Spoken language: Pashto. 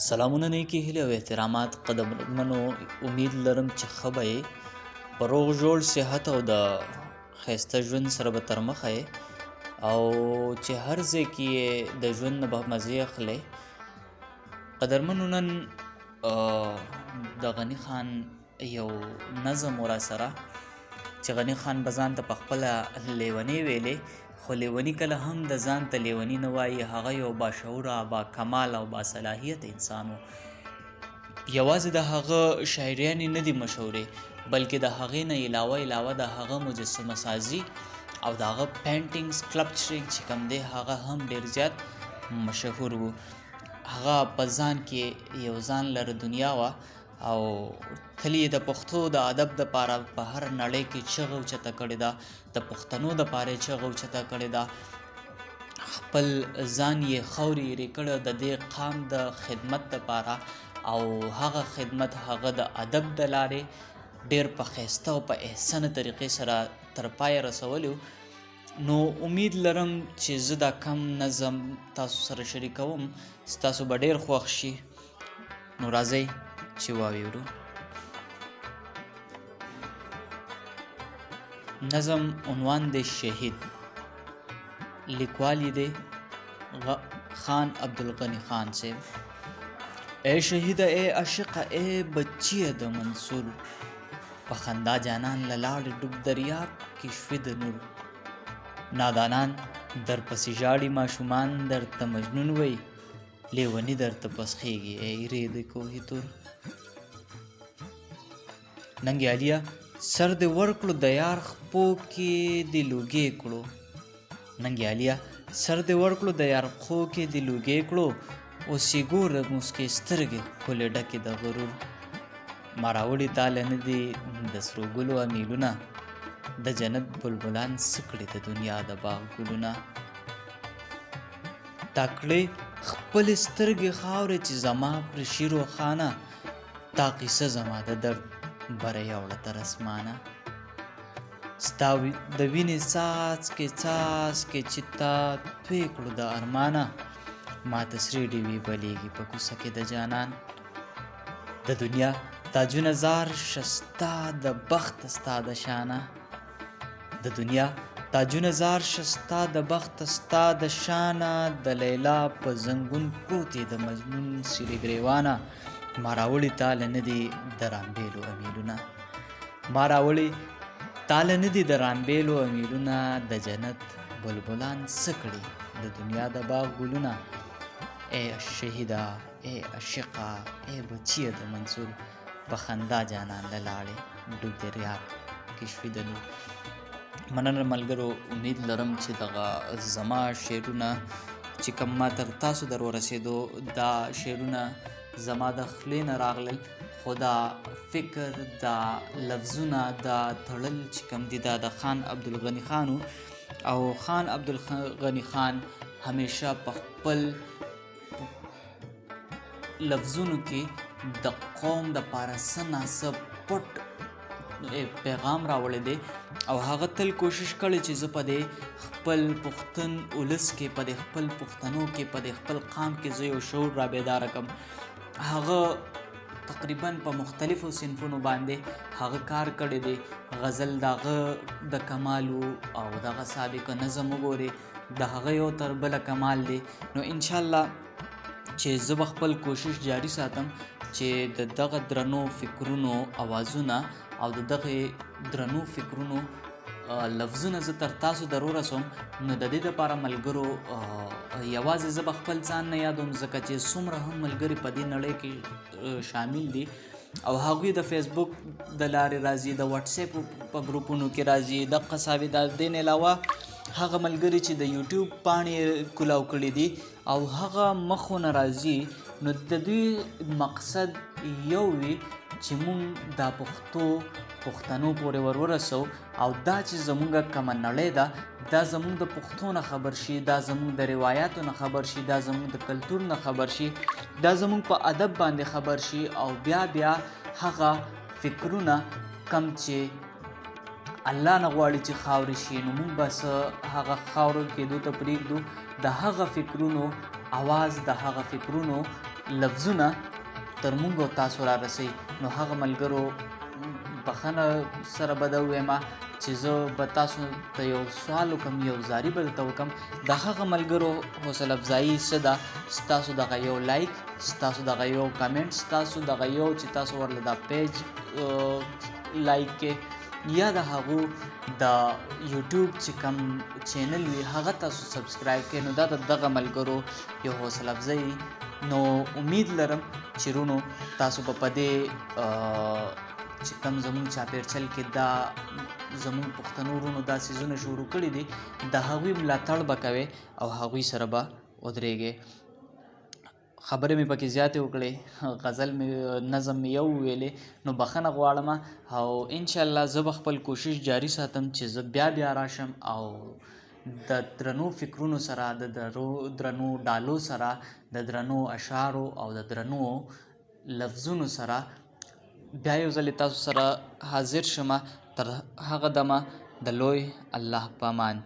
سلامونه نیکې هیلې او احترامات قدرمنو، امید لرم چې ښه به یې، په روغ جوړ صحت او د ښایسته ژوند سره به تر مخه یې او چې هر ځای کې یې د ژوند نه به مزې اخلې. قدرمنو، نن د غني خان یو نظم و راسره چې غني خان به ځان ته په خپله لیونی ویلې، خو لیونی کله هم د ځان ته لیونی نه وایي. هغه یو باشعوره، با کمال او با صلاحیت انسان و. یوازې د هغه شاعریانې نه دي مشهورې، بلکې د هغې نه علاوه د هغه مجسمه سازي او د هغه پینټینګ سکلپچرینګ چې کوم دی هغه هم ډېر زیات مشهور و. هغه په ځان کې یو ځان لره دنیا وه او تل یې د پښتو د ادب دپاره په هر نړۍ کې چغه اوچته کړې ده، د پښتنو دپاره یې چغه اوچته کړې ده. خپل ځان یې خاورې ایرې کړی د دې قام د خدمت دپاره، او هغه خدمت هغه د ادب د لارې ډېر په ښایسته او په احسنه طریقې سره تر پایه رسولی. نو امید لرم چې زه دا کم نظم تاسو سره شریکوم، ستاسو به ډېر خوښ شي. نو راځئ چې واویورو. نظم عنوان دی شهید، لیکوال یې دی خان عبدالغني خان صاحب. ای شهیده، ای عاشقه، ای بچیه د منصور، په خندا جانان له لاړې ډوب دریاب کې شوې د نور. نادانان در پسې ژاړي، ماشومان درته مجنون وایي، لیوني درته پسخېږي ای ایرې د کوهي تور. ننګیالیه سر دې ورکړو د یار خپو کې دې لوګې کړو، ننګیالیه سر دې ورکړو د یار پښو کې دې لوګې کړو، اوس یې ګوره موسکې سترګې ښکلې ډکې د غرور. ما راوړي تاله نه دي د سرو ګلو امیلونه، د جنت بلبلان څه کړي د دنیا د باغ ګلونه. تا کړې خپلې سترګې خاورې چې زما پرې شي روښانه، تا قیصه زما د درد بره یوړه تر اسمانه. ستا د وینې څاڅکې څاڅکې چې تا توی کړو د ارمانه، ما ته سرې ډیوې بلېږي په کوڅه کې د جانان. د دنیا تاجونه زار شه ستا د بخت ستا د شانه، د دنیا تاجونه زار شه ستا د بخت ستا د شانه، د لیلا په زنګون پروت یې د مجنون سیرې ګریوانه. ما راوړي تاله نه دي د رامبېلو امیلونه، ما راوړي تاله نه دي د رامبېلو امیلونه، د جنت بلبلان څه کړي د دنیا د باغ ګلونه. ای شهیده، ای عاشقه، ای بچیه د منصور، په خندا جانان له لاړې ډوب دریاب کې شوي د نور. مننه ملګرو، امید لرم چې دغه زما شعرونه چې کوم ما تر تاسو در ورسېدو، دا شعرونه زما د خولې نه راغلل، خو دا فکر، دا لفظونه، دا تړل چې کوم دي دا د خان عبدالغني خان و. او خان عبدالغني خان همیشه په خپل لفظونو کې د قوم د پاره څه ناڅه پټ پیغام راوړی دی، او هغه تل کوشش کړی چې زه په دې خپل پښتون ولس کې، په دې خپل پښتنو کې، په دې خپل قام کې زه یو شعور را بیداره کړم. هغه تقریبا په مختلفو صنفونو باندې هغه کار کړی دی. غزل د هغه د کمال و، او دغه سابقه نظم وګورئ د هغه یو تر بله کمال دی. نو انشاءالله چې زه به خپل کوشش جاری ساتم چې د دغه درنو فکرونو اوازونه او د دغه درنو فکرونو لفظونه زه تر تاسو در ورسوم. نو د دې دپاره ملګرو یوازې زه به خپل ځان نه یادوم، ځکه چې څومره هم ملګري په دې نړۍ کې شامل دي او هغوی د فیسبوک د لارې راځي، د واتساپ په ګروپونو کې راځي، د قصابې د دې نه علاوه هغه ملګري چې د یوټیوب پاڼې کولاو کړي دي او هغه مخونه راځي. نو د دوی مقصد یو وي چې مونږ دا پښتو پښتنو پورې ور ورسو، او دا چې زمونږ کومه نړۍ ده دا زمونږ د پښتو نه خبر شي، دا زمونږ د روایاتو نه خبر شي، دا زمونږ د کلتور نه خبر شي، دا زمونږ په ادب باندې خبر شي، او بیا بیا هغه فکرونه کم چې الله نه غواړي چې خاورې شي، نو مونږ به څه هغه خاورو کېدو ته پرېږدو. د هغه فکرونو اواز، د هغه فکرونو لفظونه تر مونږ او تاسو را رسي. نو هغه ملګرو بخښنه سره به دا ووایم چې زه به تاسو ته یو سوال وکم، یو زاری به درته وکم. د هغه ملګرو حوصله افزایي څه ده؟ ستاسو دغه یو لایک، ستاسو دغه یو کمنټ، ستاسو دغه یو چې تاسو ورله دا پیج لایک کې، یا د هغو د یوټیوب چې کوم چینل وي هغه تاسو سبسکرایب کړئ. نو دا د دغه ملګرو یو حوصله افزایي. نو امید لرم چې رونو تاسو به په دې چې کوم زمونږ چاپیرچل کې دا زمونږ پښتنو ورونو دا څیزونه شروع کړي دي، د هغوی ملاتړ به کوئ او هغوی سره به ودرېږئ. خبرې مې پکې زیاتې وکړې، غزل مې نظم مې یو وویلې، نو بخښنه غواړم. او انشاءالله زه به خپل کوشش جاري ساتم چې زه بیا بیا راشم او د درنو فکرونو سره، د درنو ډالو سره، د درنو اشعارو او د درنو لفظونو سره بیا یو ځلې تاسو سره حاضر شم. تر هغه دمه د لوی الله په امان.